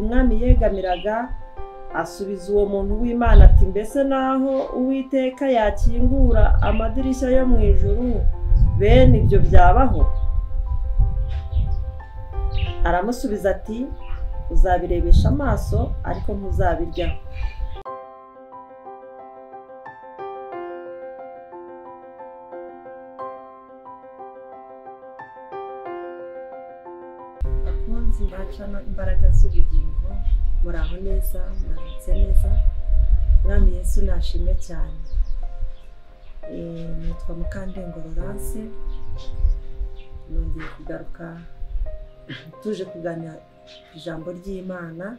umwami yegamiraga asubiza uwo muntu w'Imana ati mbese naho Uwiteka yakingura amadirishya yo mu ijuru bene ibyo byabaho? Aramusubiza ati uzabirebesha amaso ariko ntuzabiryaho. Bakunzi bacana imbaraga z'ubugingo, muraho neza, mwaramutse neza. Mwami Yesu nashimwe cyane. Nitwa Mukandengo Laurence, nongeye kugaruka tuje kuganira ijambo ry'Imana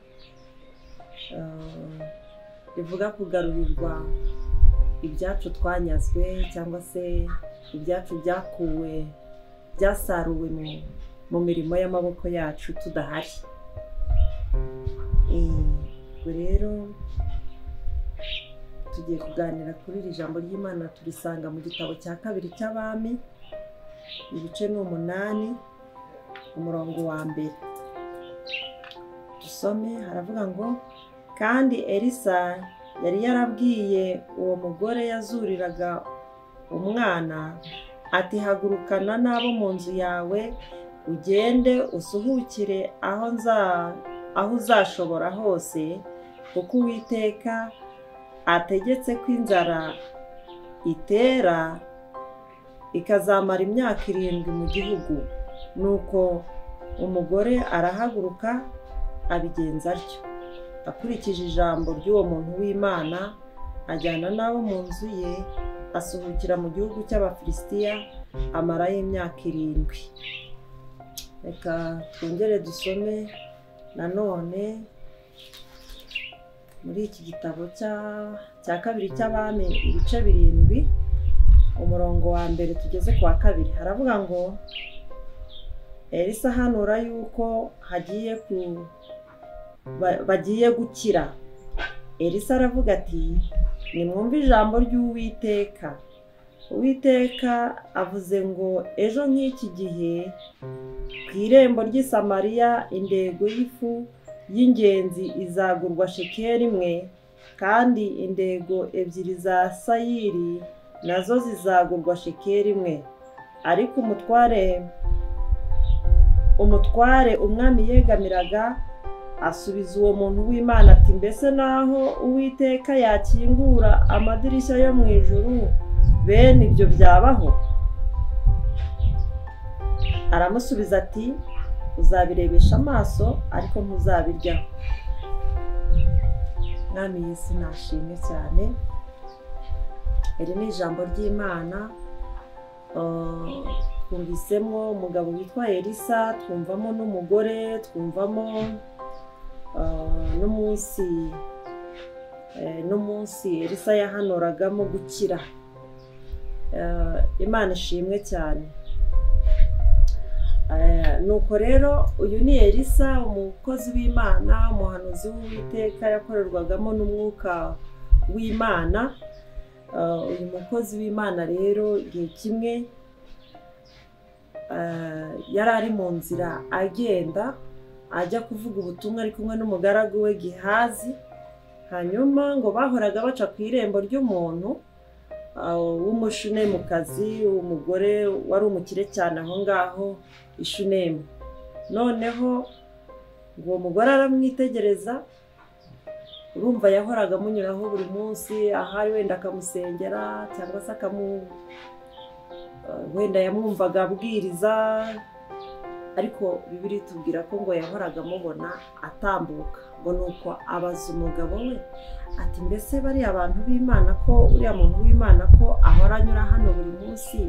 rivuga kugarurirwa ibyacu twanyazwe cyangwa se ibyacu byakuwe byasaruwe mu mirimo y'amaboko yacu tudahari. Ubwo rero tugiye kuganira kuri iri jambo ry'Imana, turisanga mu gitabo cya kabiri cy'Abami, ibice ni 8, umurongo wa 1. Dusome, haravuga ngo kandi Elisa yari yarabwiye uwo mugore yazuriraga umwana ati hagurukana n'abo mu nzu yawe ugende usuhukire aho uzashobora hose, kuko Uwiteka ategetse ko inzara itera ikazamara imyaka 7 mu gihugu. Nuko umugore arahaguruka abigenza atyo, akurikije ijambo ry'uwo muntu w'Imana, ajyana n'abo mu nzu ye, asuhukira mu gihugu cy'Abafilisitiya amarayo imyaka 7. Reka twongere dusome nanone muri iki gitabo cya kabiri cy'Abami, ibice 7, umurongo wa 1 tugeze ku wa 2. Haravuga ngo Elisa ahanura yuko bagiye gukira. Elisa aravuga ati nimwumve ijambo ry'Uwiteka. Uwiteka avuze ngo ejo nk'iki gihe ku irembo ry'i Samariya indego y'ifu y'ingenzi izagurwa shekeli 1, kandi indego 2 za sayiri nazo zizagurwa shekeli 1. Ariko umutware umwami yegamiraga asubiza uwo muntu w'Imana ati mbese naho Uwiteka yakingura amadirishya yo mu ijuru bene ibyo byabaho? Aramusubiza ati uzabirebesha amaso ariko ntuzabiryaho. Mwami Yesu nashimwe cyane. Iri ni ijambo ry'Imana. Twumvisemo umugabo witwa Elisa, twumvamo n'umugore, twumvamo n'umunsi Elisa yahanuragamo gukira. Imana ishimwe cyane. Nuko rero uyu ni Elisa, umukozi w'Imana, umuhanuzi w'Uwiteka, yakorerwagamo n'umwuka w'Imana. Uyu mukozi w'Imana rero igihe kimwe yari ari mu nzira agenda ajya kuvuga ubutumwa ari kumwe n'umugaragu we Gihazi. Hanyuma ngo bahoraga baca ku irembo ry'umuntu w'umushunemukazi, umugore wari umukire cyane aho ngaho i Shunemu. Noneho ngo uwo mugore aramwitegereza, urumva yahoraga amunyuraho buri munsi, ahari wenda akamusengera cyangwa se wenda yamwumvaga abwiriza, ariko Bibiliya itubwira ko ngo yahoraga amubona atambuka. Ngo nuko abaza umugabo we ati mbese bariya abantu b'Imana, ko uriya muntu w'Imana ko ahora anyura hano buri munsi,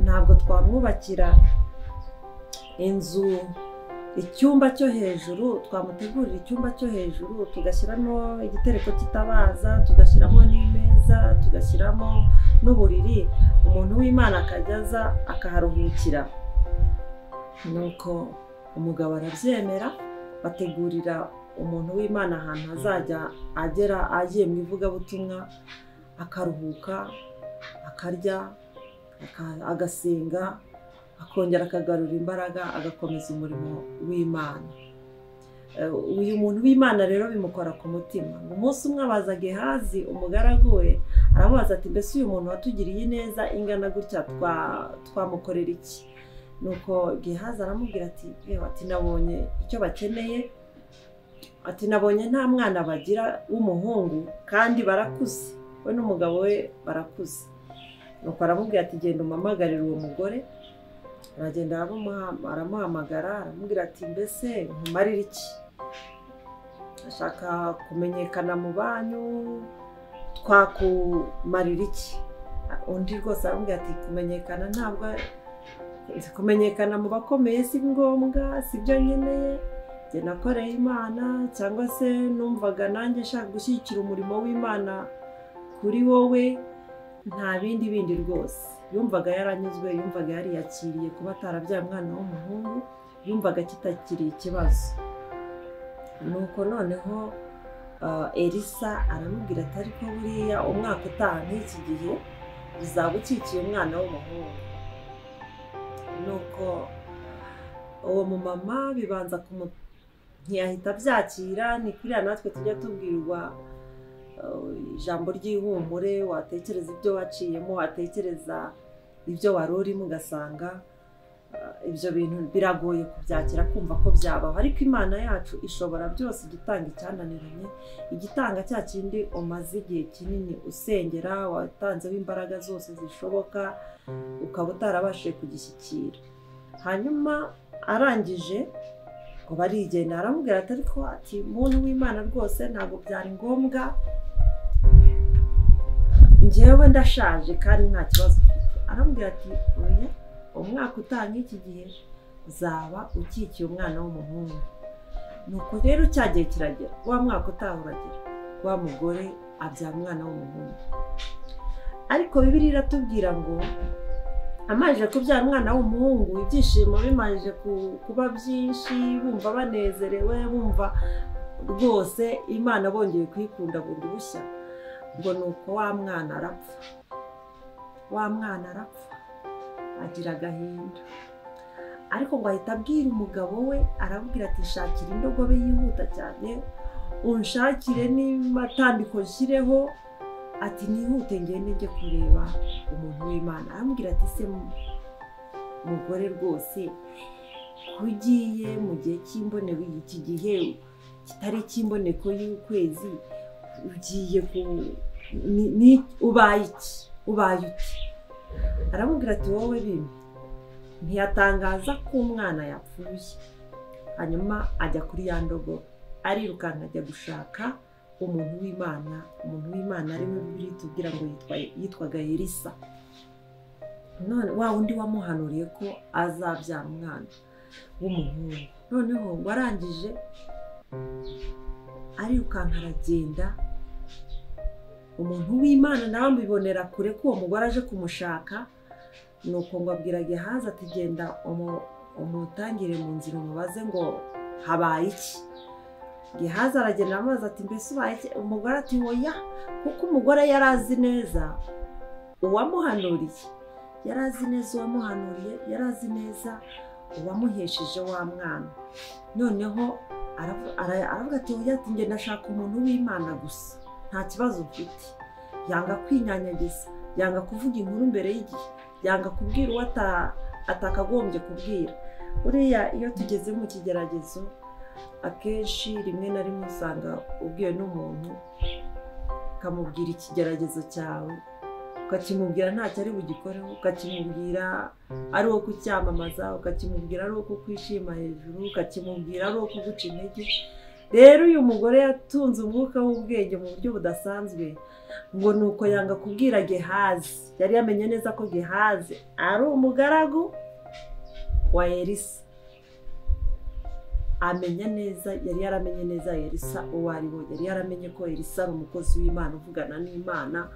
ntabwo twamwubakira inzu, icyumba cyo hejuru, twamutegurira icyumba cyo hejuru, tugashyiramo igitereko cy'itabaza, tugashyiramo n'imeza, tugashyiramo n'uburiri, umuntu w'Imana akajya aza akaharuhukira. Nuko umugabo arabyemera, bategurira umuntu w'Imana ahantu azajya agera agiye mu ivugabutumwa, akaruhuka, akarya, agasenga, akongera akagarura imbaraga, agakomeza umurimo w'Imana. Uyu muntu w'Imana rero bimukora ku mutima. Umunsi umwe abaza Gehazi umugaragu we, aramubaza ati mbese uyu muntu watugiriye neza ingana gutya twamukorera iki? Nuko Gehazi aramubwira ati yewe, ati nabonye icyo bakeneye, ati nabonye nta mwana bagira w'umuhungu kandi barakuze, we n'umugabo we barakuze. Nuko aramubwira ati genda umamagarire uwo mugore. Aragenda aramuhamagara, aramubwira ati mbese nkumarire iki? Ashaka kumenyekana mu banyu, twakumarira iki? Undi rwose aramubwira ati kumenyekana ntabwo, kumenyekana mu bakomeye si ngombwa, si byo nkeneye, njye nakoreye Imana, cyangwa se numvaga nanjye nshaka gushyigikira umurimo w'Imana kuri wowe, nta bindi bindi rwose. Yumvaga yaranyuzwe, yumvaga yariyakiriye kuba atarabyaye umwana w'umuhungu, yumvaga kitakiri ikibazo. Nuko noneho Elisa aramubwira ati ariko buriya umwaka utaha nk'iki gihe uzaba ukikiye umwana w'umuhungu. Nuko uwo mumama bibanza ntiyahita abyakira. Ni kuriya natwe tujya tubwirwa ijambo ry'ihumure, watekereza ibyo waciyemo, watekereza ibyo wari urimo, ugasanga ibyo bintu biragoye kubyakira, kumva ko byabaho. Ariko Imana yacu ishobora byose, igitanga icyananiranye, igitanga cya kindi umaze igihe kinini usengera, watanzeho imbaraga zose zishoboka, ukaba utarabashije kugishyikira. Hanyuma arangije ngo barigenda, aramubwira ati ariko ati muntu w'Imana rwose ntabwo byari ngombwa, njyewe ndashaje kandi nta kibazo mfite. Aramubwira ati oya, umwaka utaha nk'iki gihe uzaba ukikiye umwana w'umuhungu. Nuko rero cya gihe kiragera, wa mwaka utaha uragera, wa mugore abyara umwana w'umuhungu. Ariko Bibiliya iratubwira ngo amaze kubyara umwana w'umuhungu, ibyishimo bimaze kuba byinshi, bumva banezerewe, bumva rwose Imana bongeye kuyikunda bundi bushya, ngo nuko wa mwana arapfa. Wa mwana arapfa agira agahinda, ariko ngo ahita abwira umugabo we, aramubwira ati shakira indogobe yihuta cyane, unshakire n'imatandiko nshyireho, ati nihute ngende njye kureba umuntu w'Imana. Aramubwira ati se mugore rwose ugiye mu gihe cy'imboneko, iki gihe kitari icy'imboneko y'ukwezi, ugiye ubaye iki, ubaye uti? Aramubwira ati wowe bimwe. Ntiyatangaza ko umwana yapfuye. Hanyuma ajya kuri ya ndogo, arirukanka ajya gushaka umuntu w'Imana. Umuntu w'Imana ari we Bibiliya itubwira ngo yitwaga Elisa, none wa wundi wamuhanuriye ko azabyara umwana w'umuhungu. Noneho ngo arangije arirukanka aragenda, umuntu w'Imana nawe amubibonera kure ko uwo mugore aje kumushaka. Nuko ngo abwira Gehazi ati genda umutangire mu nzira umubaze ngo habaye iki. Gehazi aragenda amazi ati mbese ubaye iki? Umugore ati oya, kuko umugore yari azi neza uwamuhanuriye, yari azi neza uwamuhanuriye, yari azi neza uwamuhesheje wa mwana. Noneho aravuga ati oya, ati njye ndashaka umuntu w'Imana gusa, nta kibazo mfite. Yanga kwinyanyagiza, yanga kuvuga inkuru mbere y'igihe, yanga kubwira uwo atakagombye kubwira. Buriya iyo tugeze mu kigeragezo, akenshi rimwe na rimwe usanga ubwiwe n'umuntu, ukamubwira ikigeragezo cyawe, ukakimubwira ntacyo ari bugikoreho, ukakimubwira ari uwo kucyamamaza, ukakimubwira ari uwo kukwishima hejuru, ukakimubwira ari uwo kuguca intege. Rero uyu mugore yatunze umwuka w'ubwenge mu buryo budasanzwe, ngo nuko yanga kubwira Gehazi. Yari yamenye neza ko Gehazi ari umugaragu wa Elisa, amenya neza, yari yaramenye neza Elisa uwo ari we, yari yaramenye ko Elisa ari umukozi w'Imana uvugana n'Imana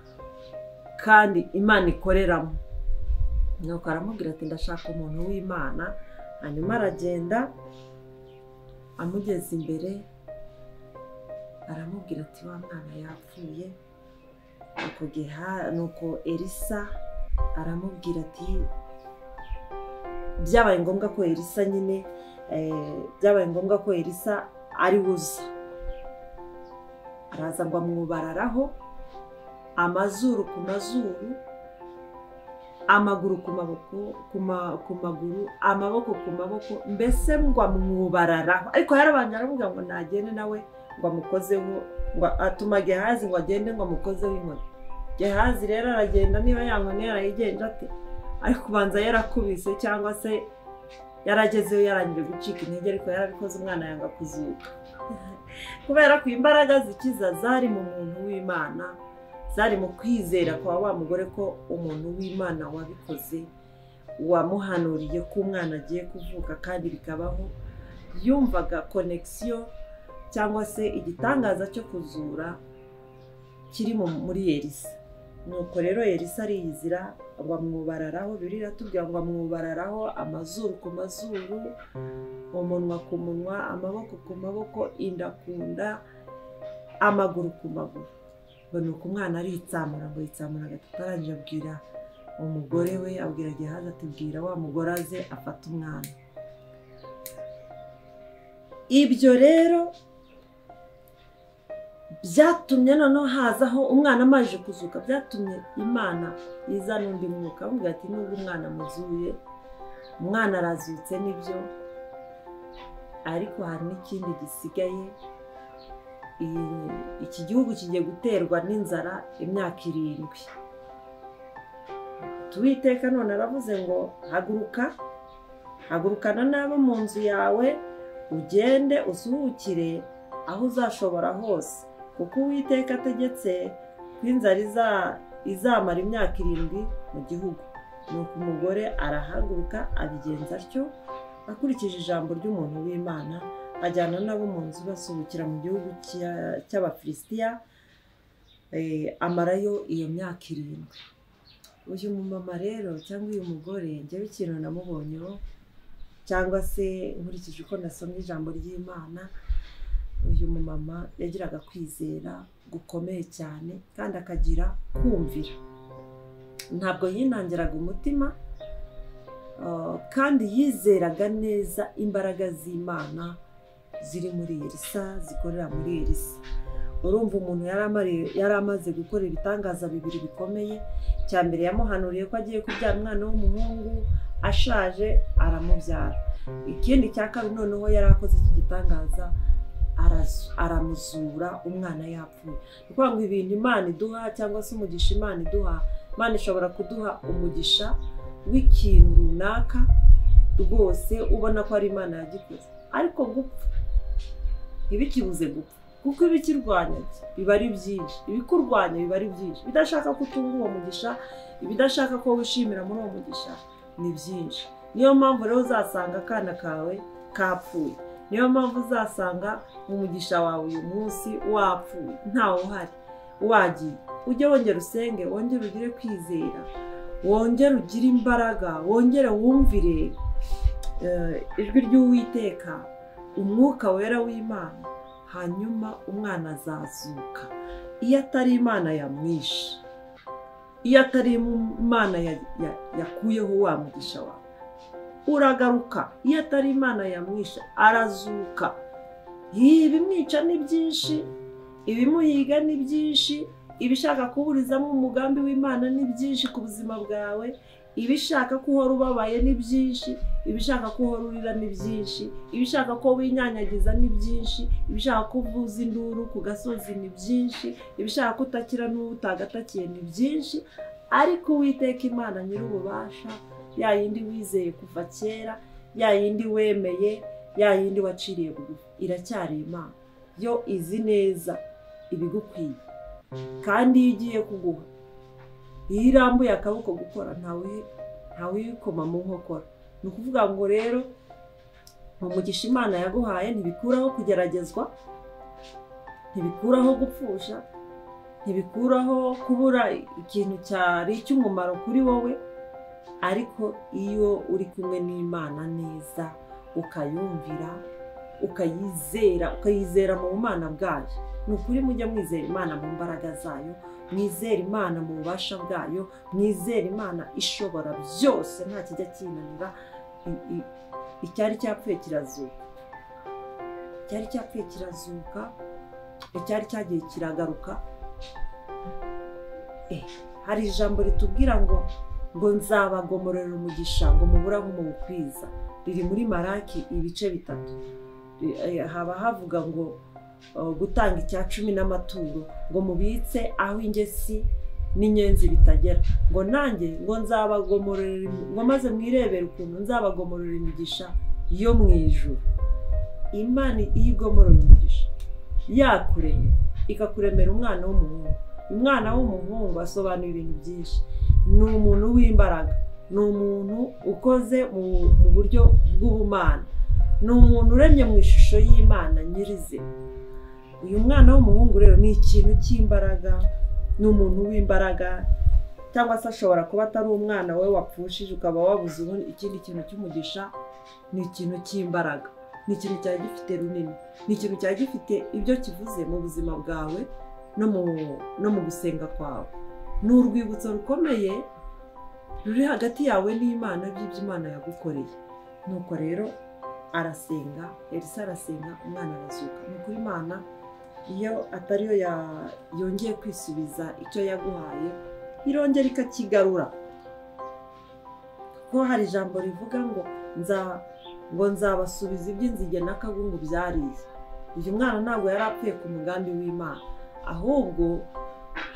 kandi Imana ikoreramo. Nuko aramubwira ati ndashaka umuntu w'Imana. Hanyuma aragenda amugeze imbere, aramubwira ati wa mwana yapfuye. Nuko Elisa aramubwira ati byabaye ngombwa ko Elisa nyine byabaye ngombwa ko Elisa ari buza. Araza ngo amwubararaho amazuru ku mazuru, amaguru ku maboko, ku maguru, amaboko ku maboko, mbese ngo amwubararaho. Ariko yarabanje aravuga ngo nagende nawe ngo amukozeho, ngo atuma Gehazi ngo agende ngo amukozeho inkoni. Gehazi rero aragenda, niba ya nkoni yarayigenje ate, ariko ubanza yarakubise cyangwa se yaragezeyo yarangije gucika intege, ariko yarabikoze umwana yanga kuzuka. Kubera ko imbaraga zikiza zari mu muntu w'Imana, zari mu kwizera kwa wa mugore ko umuntu w'Imana wabikoze, wamuhanuriye ko umwana agiye kuvuka kandi bikabaho. Yumvaga connection cyangwa se igitangaza cyo kuzura kiri muri Elisa. Nuko rero Elisa ariyizira ngo amwubararaho, Bibiliya iratubwira ngo amwubararaho amazuru ku mazuru, umunwa ku munwa, amaboko ku maboko, inda ku nda, amaguru ku maguru. Ngo nuko umwana aritsamura, ngo yitsamura gatatu, arangije abwira umugore we, abwira Gehazi ati bwira wa mugore aze afate umwana. Ibyo rero byatumye noneho hazaho umwana amaze kuzuka, byatumye Imana izana undi mwuka, avuga ati nubwo umwana muzuye, umwana arazutse nibyo, ariko hari n'ikindi gisigaye. Iki gihugu kigiye guterwa n'inzara imyaka 7. Uwiteka none aravuze ngo haguruka, hagurukana n'abo mu nzu yawe, ugende usuhukire aho uzashobora hose, kuko Uwiteka ategetse ko inzara izamara imyaka 7 mu gihugu. Nuko umugore arahaguruka abigenza atyo, akurikije ijambo ry'umuntu w'Imana, ajyana nabo mu nzu basuhukira mu gihugu cy'Abafilisitiya, amarayo iyo myaka 7. Uyu mumama rero cyangwa uyu mugore, njyewe ikintu namubonyeho cyangwa se nkurikije uko nasomye ijambo ry'Imana, uyu mumama yagiraga kwizera gukomeye cyane kandi akagira kumvira. Ntabwo yinangiraga umutima, kandi yizeraga neza imbaraga z'Imana ziri muri Elisa, zikorera muri Elisa. Urumva umuntu yari amaze gukora ibitangaza 2 bikomeye. Cya mbere yamuhanuriye ko agiye kubyara umwana w'umuhungu ashaje, aramubyara. Ikindi cya kabiri noneho yari akoze iki gitangaza, aramuzura umwana yapfuye. Ni ukuvuga ngo ibintu Imana iduha cyangwa se umugisha Imana iduha, Imana ishobora kuduha umugisha w'ikintu runaka rwose ubona ko ari Imana yagikoze, ariko gupfa ntibikibuze gupfa, kuko ibikirwanya biba ari byinshi, ibikurwanya biba ari byinshi, ibidashaka ko utunga uwo mugisha, ibidashaka ko wishimira muri uwo mugisha ni byinshi. Niyo mpamvu rero uzasanga akana kawe kapfuye, niyo mpamvu uzasanga umugisha wawe uyu munsi wapfuye, ntawe uhari, wagiye. Ujye wongera usenge, wongere ugire kwizera, wongere ugire imbaraga, wongere wumvire ijwi ry'Uwiteka, umwuka wera w'Imana, hanyuma umwana azazuka. Iyo atari Imana yamwishe, iyo atari Imana yakuyeho wa mugisha wawe, uragaruka. Iyo atari Imana yamwishe, arazuka. Ibimwica ni byinshi, ibimuhiga ni byinshi, ibishaka kuburizamo umugambi w'Imana ni byinshi ku buzima bwawe, ibishaka ko uhora ubabaye ni byinshi, ibishaka ko uhora urira ni byinshi, ibishaka ko winyanyagiza ni byinshi, ibishaka ko uvuza induru ku gasozi ni byinshi, ibishaka ko utakira n'utagatakiye ni byinshi. Ariko Uwiteka Imana nyir'ububasha, ya yindi wizeye kuva kera, ya yindi wemeye, ya yindi waciriye bugufi, iracyari Imana. Yo izi neza ibigukwiye, kandi iyo igiye kuguha, iyo irambuye akaboko gukora, ntawe uyikoma mu nkokora. Ni ukuvuga ngo rero umugisha Imana yaguhaye ntibikuraho kugeragezwa, ntibikuraho gupfusha, ntibikuraho kubura ikintu cyari icy'umumaro kuri wowe, ariko iyo uri kumwe n'Imana neza, ukayumvira, ukayizera, ukayizera mu bumana bwayo. Ni ukuri mujye mwizera Imana mu mbaraga zayo, mwizera Imana mu bubasha bwayo, mwizera Imana ishobora byose, nta kijya kinanira. Icyari cyapfuye kirazuka. Icyari cyapfuye kirazuka, icyari cyagiye kiragaruka. Hari ijambo ritubwira ngo nzabagomorera umugisha ngo mubura nk'umubukwiza, riri muri Maraki ibice 3. Haba havuga ngo gutanga icya 10 n'amaturo, ngo mubitse aho ingesi n'inyenzi bitagera, ngo nanjye ngo nzabagomorera, ngo maze mwirebere ukuntu nzabagomorera imigisha yo mu ijuru. Imana iyo igomoreye umugisha yakuremye ikakuremera umwana w'umuhungu. Umwana w'umuhungu asobanura ibintu byinshi. Ni umuntu w'imbaraga, ni umuntu ukoze mu buryo bw'ubumana, ni umuntu uremye mu ishusho y'Imana nyirizina. Uyu mwana w'umuhungu rero ni ikintu cy'imbaraga, ni umuntu w'imbaraga, cyangwa se ashobora kuba atari umwana we wapfushije ukaba wabuze ikindi kintu cy'umugisha. Ni ikintu cy'imbaraga, ni ikintu cyari gifite runini, ni ikintu cyari gifite ibyo kivuze mu buzima bwawe no mu gusenga kwawe. Ni urwibutso rukomeye ruri hagati yawe n'Imana by'ibyo Imana yagukoreye. Nuko rero arasenga, Elisa arasenga, umwana arazuka. Nuko Imana iyo atariyo yongeye kwisubiza icyo yaguhaye, irongera ikakigarura. Kuko hari ijambo rivuga ngo nzabasubiza iby'inzige n'akagungu byariye. Uyu mwana ntabwo yari apfuye ku mugambi w'Imana, ahubwo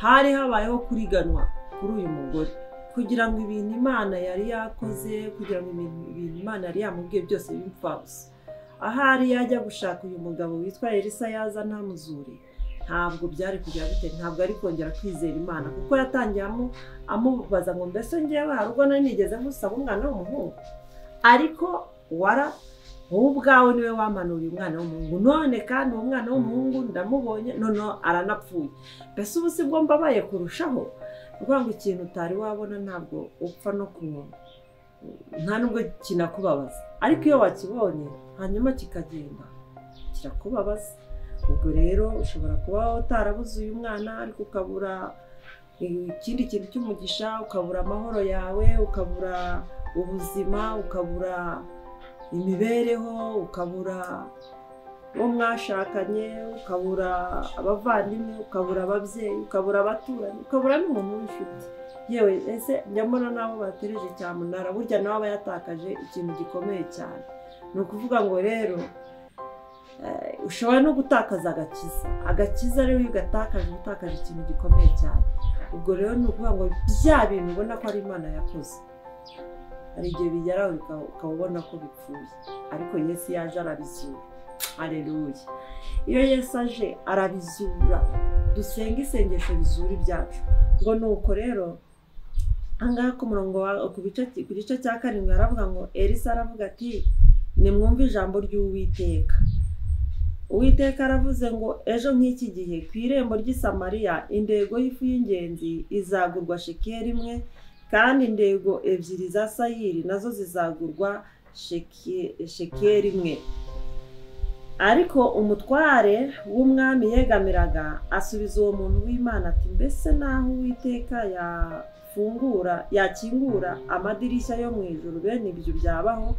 hari habayeho kuriganwa kuri uyu mugore, kugira ngo ibintu Imana yari yakoze, kugira ngo ibintu Imana yari yamubwiye byose bimfabusa. Ahari yajya gushaka uyu mugabo witwa Elisa yaza ntamuzure, ntabwo byari kujya bite, ntabwo ari kongera kwizera Imana, kuko yatangiye amubaza ngo mbese ngewe hari ubwo nari nigeze nkusaba umwana w'umuhungu, ariko wara wowe ubwawe niwe wamanuriye umwana w'umuhungu, none kandi uwo mwana w'umuhungu ndamubonye none aranapfuye, mbese ubu si bwo mbabaye kurushaho. Kuvuga ngo ikintu utari wabona ntabwo upfa no kubona, nta nubwo kinakubabaza, ariko iyo wakibonye hanyuma kikagenda kirakubabaza. Ubwo rero ushobora kuba utarabuze uyu mwana, ariko ukabura ikindi kintu cy'umugisha, ukabura amahoro yawe, ukabura ubuzima, ukabura imibereho, ukabura uwo mwashakanye, ukabura abavandimwe, ukabura ababyeyi, ukabura abaturanyi, ukabura n'umuntu w'inshuti. Yewe ese njya mbona n'abo batereje cyamunara, burya nawe aba yatakaje ikintu gikomeye cyane. Ni ukuvuga ngo rero ushobora no gutakaza agakiza. Agakiza rero iyo ugatakaje, utakaje ikintu gikomeye cyane. Ubwo rero ni ukuvuga ngo bya bintu ubona ko ari Imana yakoze, hari igihe bigeraho ukaba ubona ko bipfuye, ariko Yesu yaje arabizura. Haleluya! Iyo Yesu aje arabizura. Dusenga isengesho rizura ibyacu. Ngo nuko rero ahangaha ku murongo ku gice cya 7 aravuga ngo Elisa aravuga ati nimwumve ijambo ry'Uwiteka. Uwiteka aravuze ngo ejo nk'iki gihe ku irembo ry'i Samariya indego y'ifu y'ingenzi izagurwa shekeli 1, kandi indego 2 za sayiri nazo zizagurwa shekeli 1. Ariko umutware w'umwami yegamiraga asubiza uwo muntu w'Imana ati mbese naho Uwiteka yakingura amadirishya yo mu ijuru bene ibyo byabaho?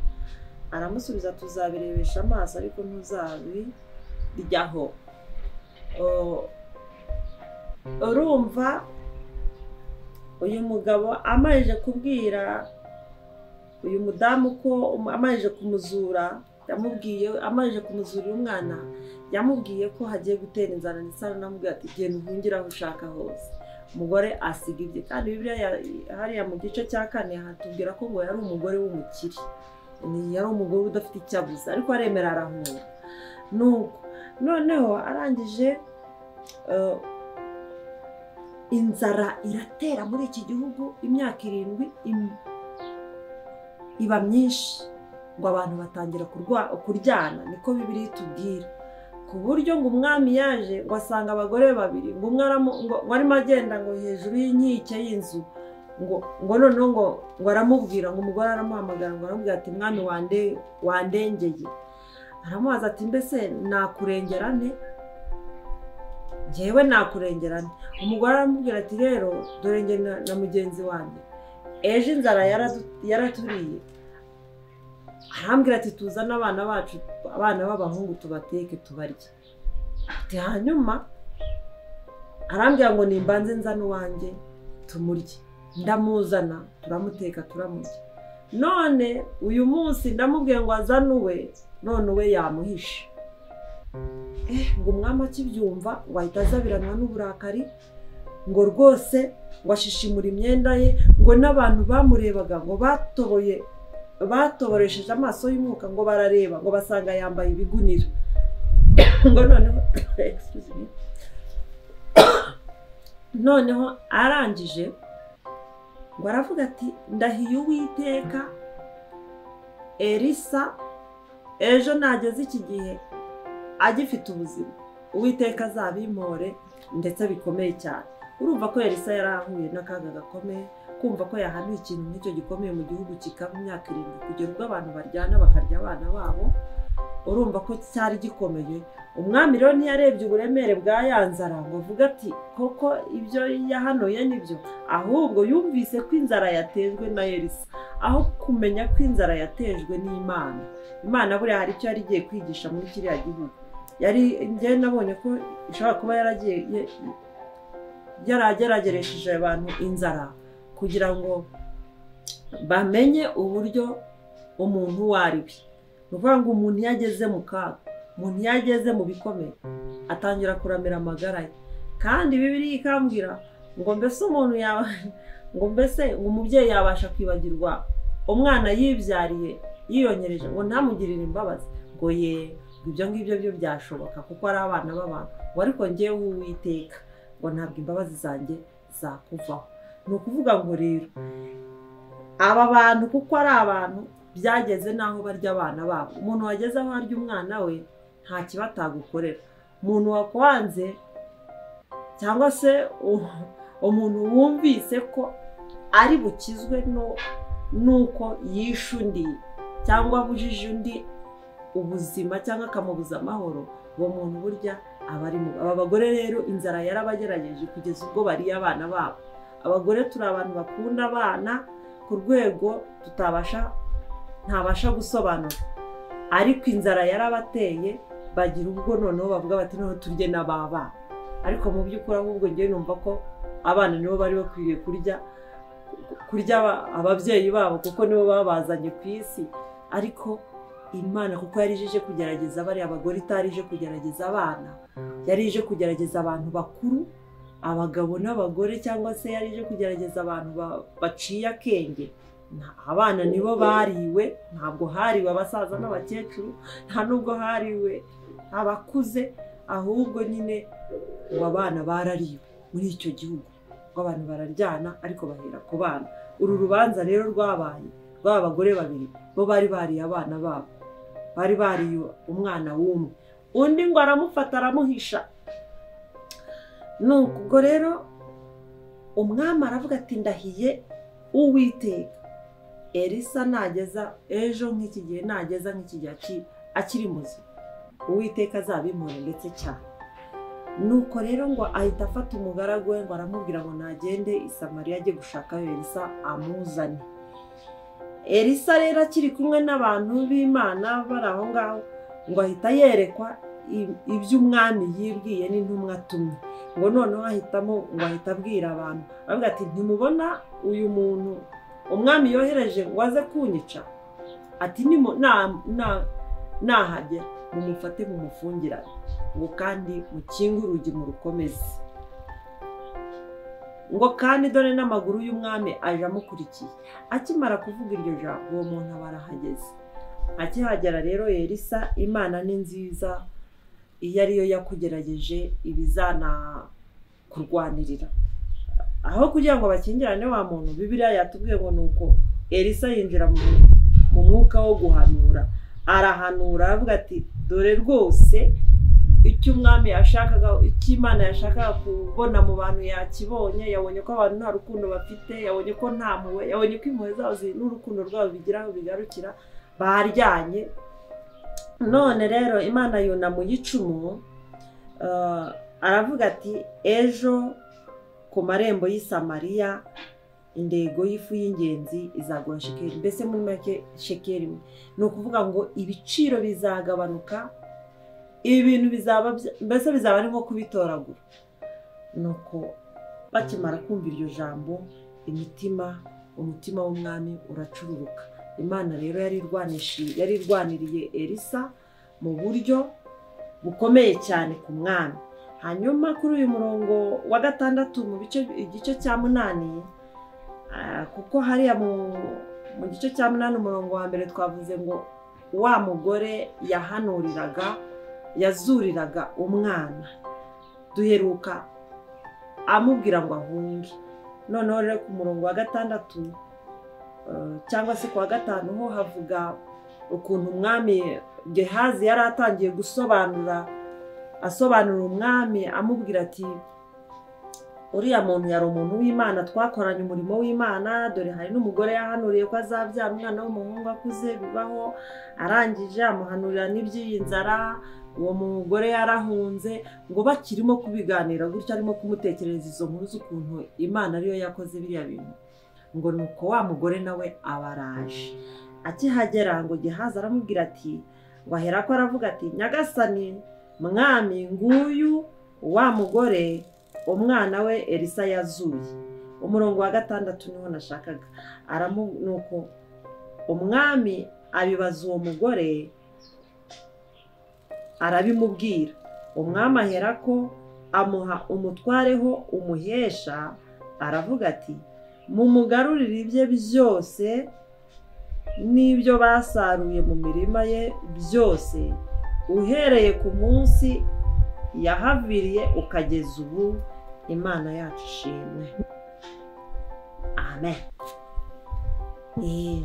Aramusubiza tuzabirebesha amaso ariko ntuzabiryaho. Urumva uyu mugabo amajije kubwira uyu mudamu ko amajije kumuzura, yamubwiye amajije kumuzurira umwana, yamubwiye ko hagiye gutera inzara, ndetse aranamubwira ati genda uhungire aho ushaka hose. Umugore asiga ibye. Kandi Bibiliya hariya mu gice cya 4 hatubwira ko ngo yari umugore w'umukire, yari umugore udafite icyo abuze, ariko aremera arahunga. Nuko noneho arangije inzara iratera muri iki gihugu imyaka 7 iba myinshi, ngo abantu batangira kuryana, niko Bibiliya itubwira. Ku buryo ngo umwami yaje ngo asanga abagore babiri, ngo umwe ngo arimo agenda ngo hejuru y'inkike y'inzu, ngo noneho ngo aramubwira, ngo umugore aramuhamagara ngo aramubwira ati mwami wandengeye. Aramubaza ati mbese nakurengera nte? Njyewe nakurengera nte? Umugore aramubwira ati rero dore njye na mugenzi wanjye ejo inzara yaraturiye, Arambwira ati tuzane abana bacu, abana b'abahungu tubateke tubarye. Ati hanyuma arambwira ngo nimbanze nzane uwanjye tumurye. Ndamuzana turamuteka turamurya. None uyu munsi ndamubwiye ngo azane uwe, none uwe yamuhishe. Ngo umwami akibyumva ngo ahita azabiranwa n'uburakari, ngo rwose ngo ashishimura imyenda ye, ngo n'abantu bamurebaga ngo batoboresheje amaso y'umwuka ngo barareba ngo basanga yambaye ibigunira. Ngo noneho excuse me, noneho arangije ngo aravuga ati ndahiye Uwiteka, Elisa ejo nageze iki gihe agifite ubuzima, Uwiteka azabimpore ndetse bikomeye cyane. Urumva ko Elisa yarahuye n'akaga gakomeye, kumva ko yahanuye ikintu nk'icyo gikomeye mu gihugu kikaba imyaka 7 kugera ubwo abantu baryana bakarya abana babo, urumva ko cyari gikomeye. Umwami rero ntiyarebye uburemere bwa ya nzara ngo avuge ati koko ibyo yahanuye nibyo, ahubwo yumvise ko inzara yatejwe na Elisa, aho kumenya ko inzara yatejwe n'Imana. Imana buriya hari icyo yari igiye kwigisha muri kiriya gihugu. Yari njye nabonye ko ishobora kuba yaragiye yaragerageresheje abantu inzara kugira ngo bamenye uburyo umuntu uwo ari we. Ni ukuvuga ngo umuntu iyo ageze mu kaga, umuntu iyo ageze mu bikomeye, atangira kuramira amagara ye. Kandi Bibiliya ikambwira ngo mbese umuntu ngo mbese ngo umubyeyi yabasha kwibagirwa umwana yibyariye yiyongereje ngo ntamugirire imbabazi, ngo ye ibyo ngibyo byo byashoboka kuko ari abana b'abantu, ngo ariko njyewe Uwiteka ngo ntabwo imbabazi zanjye zakuvaho. Ni ukuvuga ngo rero aba bantu kuko ari abantu byageze n'aho barya abana babo. Umuntu wageze aho arya umwana we nta kibatagukorera. Umuntu wakwanze cyangwa se umuntu wumvise ko ari bukizwe nuko yishe undi cyangwa abujije undi ubuzima cyangwa akamubuza amahoro, uwo muntu burya aba ari mubi. Aba bagore rero inzara yarabagerageje kugeza ubwo bariye abana babo. Abagore turi abantu bakunda abana ku rwego ntabasha gusobanura, ariko inzara yarabateye bagira ubwo noneho bavuga bati noneho turye n'ababana. Ariko mu by'ukuri ahubwo njyewe numva ko abana nibo bari bakwiriye kurya ababyeyi babo kuko nibo babazanye ku isi. Ariko Imana kuko yari ije kugerageza bariya abagore, itari ije kugerageza abana, yari ije kugerageza abantu bakuru, abagabo n'abagore, cyangwa se yari ije kugerageza abantu baciye akenge. Abana nibo bariwe, ntabwo hariwe abasaza n'abakecuru, nta nubwo hariwe abakuze, ahubwo nyine ngo abana barariwe muri icyo gihugu, ngo abantu bararyana ariko bahera ku bana. Uru rubanza rero rwabaye rw'aba bagore babiri bo bari bariye abana babo, bari bariye umwana w'umwe, undi ngo aramufata aramuhisha. Nuko ubwo rero umwami aravuga ati ndahiye Uwiteka, Elisa nageza ejo nk'iki gihe, nageza nk'iki gihe akiri muzima, Uwiteka azabimpore ndetse cyane. Nuko rero ngo ahita afata umugaragu we ngo aramubwira ngo nagende i Samariya ajye gushaka Elisa amuzane. Elisa rero akiri kumwe n'abantu b'Imana bari aho ngaho, ngo ahita yerekwa iby'umwami yibwiye n'intumwa atumye. Ngo noneho ahitamo ngo ahita abwira abantu, aravuga ati ntimubona uyu muntu umwami yohereje ngo aze kunyica? Ati nahagera mumufate mumufungirane, ngo kandi mukinge urugi murukomeze, ngo kandi dore n'amaguru y'umwami aje amukurikiye. Akimara kuvuga iryo jambo uwo muntu aba arahageze. Akihagera rero Elisa, Imana ni nziza, iyo ariyo yakugerageje ibizana kurwanirira. Aho kugira ngo bakingirane wa muntu, Bibiliya yatubwiye ngo nuko Elisa yinjira mu mwuka wo guhanura, arahanura aravuga ati dore rwose icyo umwami yashakaga, icyo Imana yashakaga kubona mu bantu yakibonye. Yabonye ko abantu nta rukundo bafite, yabonye ko nta mpuhwe, yabonye ko impuhwe zabo n'urukundo rwabo bigira aho bigarukira, baryanye. None rero Imana yunamuye icumu, aravuga ati ejo ku marembo y'i Samariya Indego y'ifu y'ingenzi izagura shekeli, mbese muri make shekeli imwe. Ni ukuvuga ngo ibiciro bizagabanuka, ibi bintu bizaba mbese bizaba ari nko kubitoragura. Nuko bakimara kumva iryo jambo, umutima w'umwami uracururuka. Imana rero yari irwaniriye Elisa mu buryo bukomeye cyane ku mwami. Hanyuma kuri uyu murongo wa 6 mu igice cya 8, kuko hariya mu gice cya 8 umurongo wa 1 twavuze ngo wa mugore yahanuriraga, yazuriraga umwana, duheruka amubwira ngo ahunge. Noneho rero ku murongo wa 6 cyangwa se ku wa 5 ho havuga ukuntu umwami Gehazi yari atangiye gusobanura, asobanura umwami amubwira ati uriya muntu yari umuntu w'Imana, twakoranye umurimo w'Imana, dore hari n'umugore yahanuriye ko azabyara umwana w'umuhungu akuze, bibaho, arangije amuhanurira n'iby'iyi nzara, uwo mugore yarahunze. Ngo bakirimo kubiganira gutyo, arimo kumutekerereza izo nkuru z'ukuntu Imana ariyo yakoze biriya bintu, ngo nuko wa mugore nawe abaraje. Akihagera ngo Gehazi aramubwira ati, ngo aherako aravuga ati Nyagasani mwami, nguyu wa mugore umwana we Elisa yazuye. Umurongo wa 6 niho nashakaga. Nuko umwami abibaza uwo mugore, arabimubwira. Umwami aherako amuha umutwareho umuhesha, aravuga ati mumugarurire ibye byose n'ibyo basaruye mu mirima ye byose, uhereye ku munsi yahaviriye ukageza ubu. Imana yacu ishimwe, amen.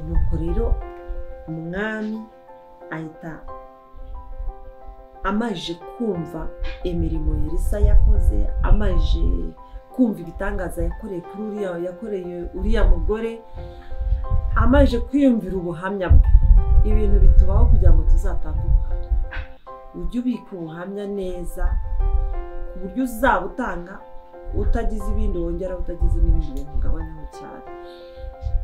Nuko rero umwami ahita amaje kumva imirimo Elisa yakoze, amaje kumva ibitangaza yakoreye kuri uriya, yakoreye uriya mugore, amaje kwiyumvira ubuhamya bwe. Ibintu bitubaho kugira ngo tuzatange ubuhamya. Ujye ubika ubuhamya neza ku buryo uzabutanga utagize ibindi wongera, utagize n'ibindi bintu ugabanyaho cyane.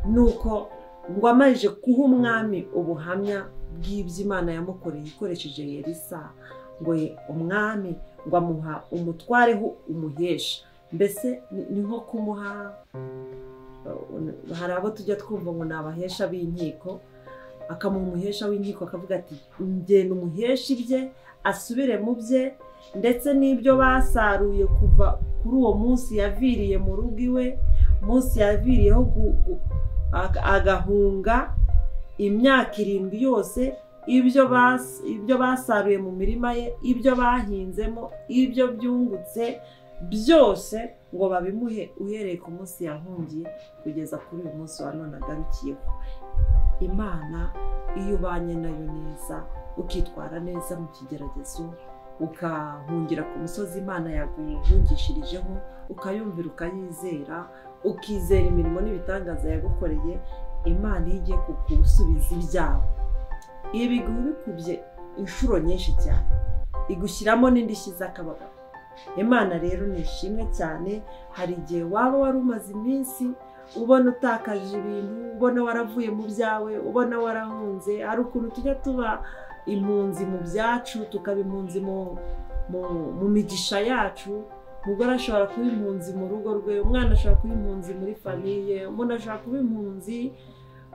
Nuko ngo amaje kuha umwami ubuhamya bw'iby'Imana yamukoreye ikoresheje Elisa, ngo umwami ngo amuha umutwareho umuhesha, mbese ni nko kumuha, hari abo tujya twumva ngo ni abahesha b'inkiko, akamuha umuhesha w'inkiko akavuga ati ngenda umuhesha ibye asubire mu bye, ndetse n'ibyo basaruye kuva kuri uwo munsi yaviriye mu rugo iwe, munsi yaviriyeho agahunga imyaka 7 yose, ibyo basaruye mu mirima ye, ibyo bahinzemo, ibyo byungutse byose ngo babimuhe uhereye ku munsi yahungiye kugeza kuri uyu munsi wa none agarukiyeho. Imana iyo ubanye nayo neza, ukitwara neza mu kigeragezo, ukahungira ku musozi Imana yaguhungishirijeho, ukayumvira, ukayizera, ukizera imirimo n'ibitangaza yagukoreye, Imana iyo igiye kugusubiza ibyawe ibiguha bikubye inshuro nyinshi cyane, igushyiramo n'indishyi z'akababaro. Imana rero ni ishimwe cyane. Hari igihe waba wari umaze iminsi ubona utakaje ibintu, ubona waravuye mu byawe, ubona warahunze. Hari ukuntu tujya tuba impunzi mu byacu, tukaba impunzi mu migisha yacu. Umugore ashobora kuba impunzi mu rugo rwe, umwana ashobora kuba impunzi muri famiye, umuntu ashobora kuba impunzi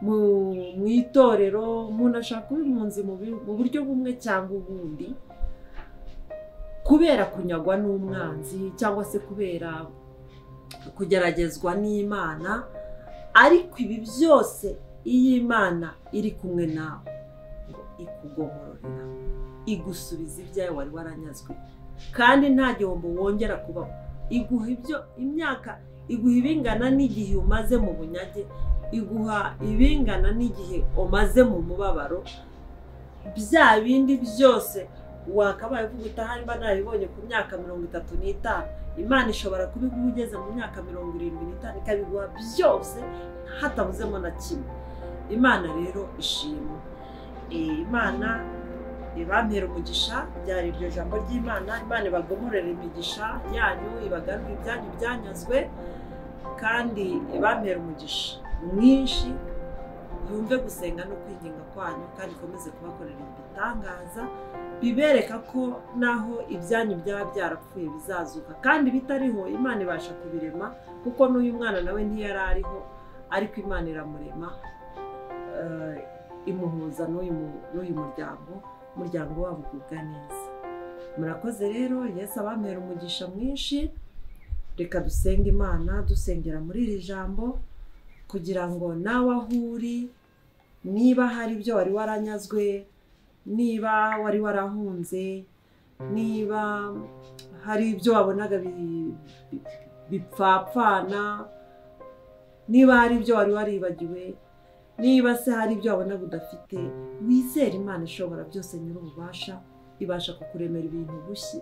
mu itorero, umuntu ashobora kuba impunzi mu buryo bumwe cyangwa ubundi, kubera kunyagwa n'umwanzi cyangwa se kubera kugeragezwa n'Imana. Ariko ibi byose iyo Imana iri kumwe nawe, ikugomororera, igusubiza ibyawe wari waranyazwe, kandi nta gihombo wongera kubaho. Iguha ibyo imyaka, iguha ibingana n'igihe umaze mu bunyage, iguha ibingana n'igihe umaze mu mubabaro. Bya bindi byose wakabaye uvuga utahari mba narabibonye ku myaka 35, Imana ishobora kubiguha ugeze mu myaka 75, ikabiguha byose hatabuzemo na kimwe. Imana rero ishimwe. Imana ibampera umugisha, byari iryo jambo ry'Imana. Imana ibagomorera imigisha yanyu, ibagarura ibyanyu byanyazwe. kandi ibampera umugisha mwinshi, yumve gusenga no kwinginga kwanyu, kandi ikomeze kubakorera ibitangaza bibereka ko naho ibyanyu byaba byarapfuye bizazuka, kandi bitariho Imana ibasha kubirema, kuko n'uyu mwana nawe ntiyari ariho, ariko Imana iramurema, imuhuza n'uyu muryango, umuryango wabo ugubwa neza. Murakoze rero, Yesu abampera umugisha mwinshi. Reka dusenge Imana dusengera muri iri jambo, kugira ngo nawe aho uri, niba hari ibyo wari waranyazwe, niba wari warahunze, niba hari ibyo wabonaga bipfapfana, niba hari ibyo wari waribagiwe, niba se hari ibyo wabonaga udafite, wizere Imana ishobora byose nyir'ububasha, ibasha kukuremera ibintu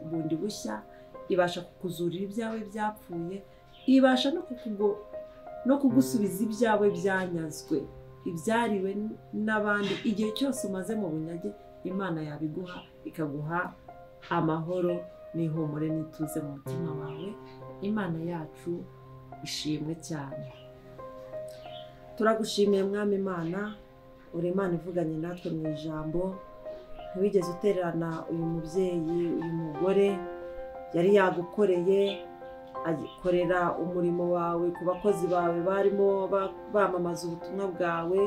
bundi bushya, ibasha kukuzurira ibyawe byapfuye, ibasha no kugusubiza ibyawe byanyazwe, ibyariwe n'abandi. Igihe cyose umaze mu bunyage, Imana yabiguha, ikaguha amahoro n'ihumure n'ituze mu mutima wawe. Imana yacu ishimwe cyane. Turagushimiye Mwami Imana, uri Imana ivuganye natwe mu ijambo. Ntiwigeze utererana uyu mubyeyi, uyu mugore yari yagukoreye, akorera umurimo wawe ku bakozi bawe barimo bamamaza ubutumwa bwawe.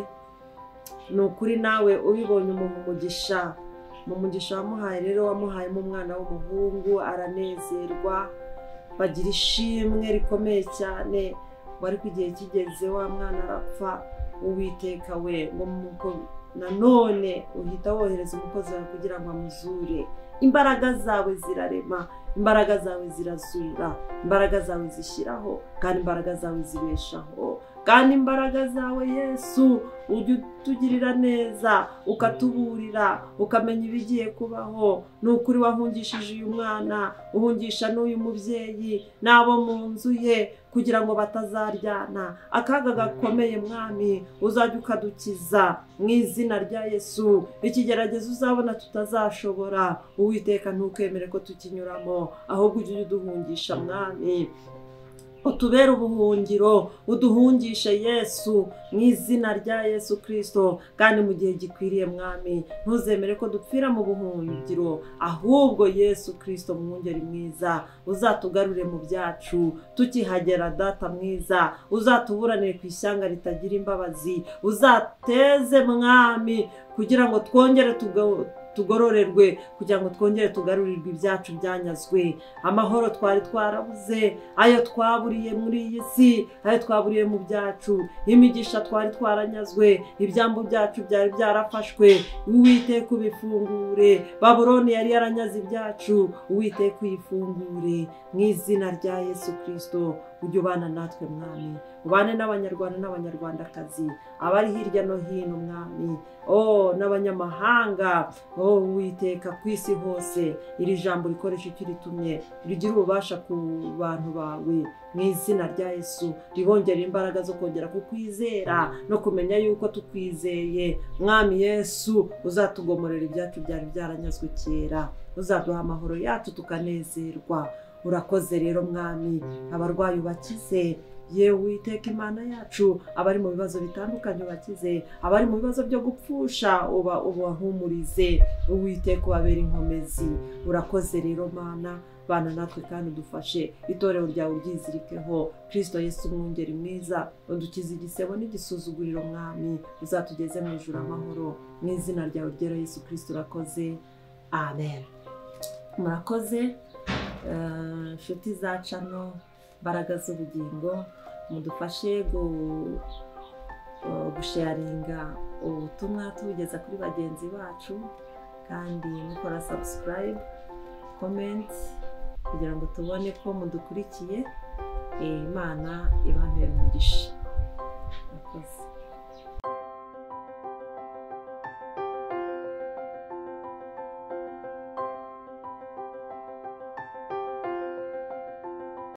Ni ukuri nawe ubibonye umugisha, mu mugisha wamuhaye rero wamuhayemo umwana w'umuhungu, aranezerwa, bagira ishimwe rikomeye cyane. Wari ku gihe kigeze wa mwana arapfa, Uwiteka we ngo nanone uhita wohereza umukozi wawe kugira ngo amuzure. Imbaraga zawe zirarema, imbaraga zawe zirazura, imbaraga zawe zishyiraho, kandi imbaraga zawe zibeshaho, kandi imbaraga zawe Yesu ujya utugirira neza, ukatuburira, ukamenya ibigiye kubaho. Ni ukuri wahungishije uyu mwana, uhungisha n'uyu mubyeyi n'abo mu nzu ye, kugira ngo batazaryana akaga gakomeye. Mwami uzajya ukadukiza mu izina rya Yesu. Ikigeragezo uzabona tutazashobora, Uwiteka ntukemere ko tukinyuramo, ahubwo ujye uduhungisha Mwami, utubere ubuhungiro, uduhungishe Yesu mu izina rya Yesu Kristo. Kandi mu gihe gikwiriye Mwami, ntuzemere ko dupfira mu buhungiro, ahubwo Yesu Kristo mwungeri mwiza uzatugarure mu byacu tukihagera. Data mwiza uzatuburanire ku ishyanga ritagira imbabazi, uzateze Mwami kugira ngo twongere tugororerwe, kugira ngo twongere tugarurirwe ibyacu byanyazwe. Amahoro twari twarabuze, ayo twaburiye muri iyi si, ayo twaburiye mu byacu, imigisha twari twaranyazwe, ibyambu byacu byari byarafashwe, Uwiteka ubifungure. Babuloni yari yaranyaze ibyacu, Uwiteka uyifungure mu izina rya Yesu Kristo. Ujye ubana natwe Mwami, ubane n'abanyarwanda n'abanyarwandakazi, abari hirya no hino Mwami, n'abanyamahanga, Uwiteka ku isi hose. Iri jambo rikoresha icyo ritumye, rigira ububasha ku bantu bawe mu izina rya Yesu, ribongera imbaraga zo kongera kukwizera no kumenya yuko tukwizeye. Mwami Yesu uzatugomorera ibyacu byari byaranyazwe kera, uzaduha amahoro yacu tukanezerwa. Urakoze rero Mwami, abarwayi ubakize, yewe Uwiteka Imana yacu, abari mu bibazo bitandukanye ubakize, abari mu bibazo byo gupfusha ubahumurize, Uwiteka ubabere inkomezi. Urakoze rero Mana, bana natwe kandi udufashe, itorero ryawe uryizirikeho. Kristo Yesu mwungeri mwiza, udukize igisebo n'igisuzuguriro Mwami, uzatugeze mu ijuru amahoro mu izina ryawe ryera Yesu Kristo. Urakoze, amen. Murakoze inshuti za cano Mbaraga z'Ubugingo, mudufashe gusharinga ubutumwa tubugeza kuri bagenzi bacu, kandi mukora subscribe, comment, kugira ngo tubone ko mudukurikiye. Imana ibampere umugisha. Murakoze.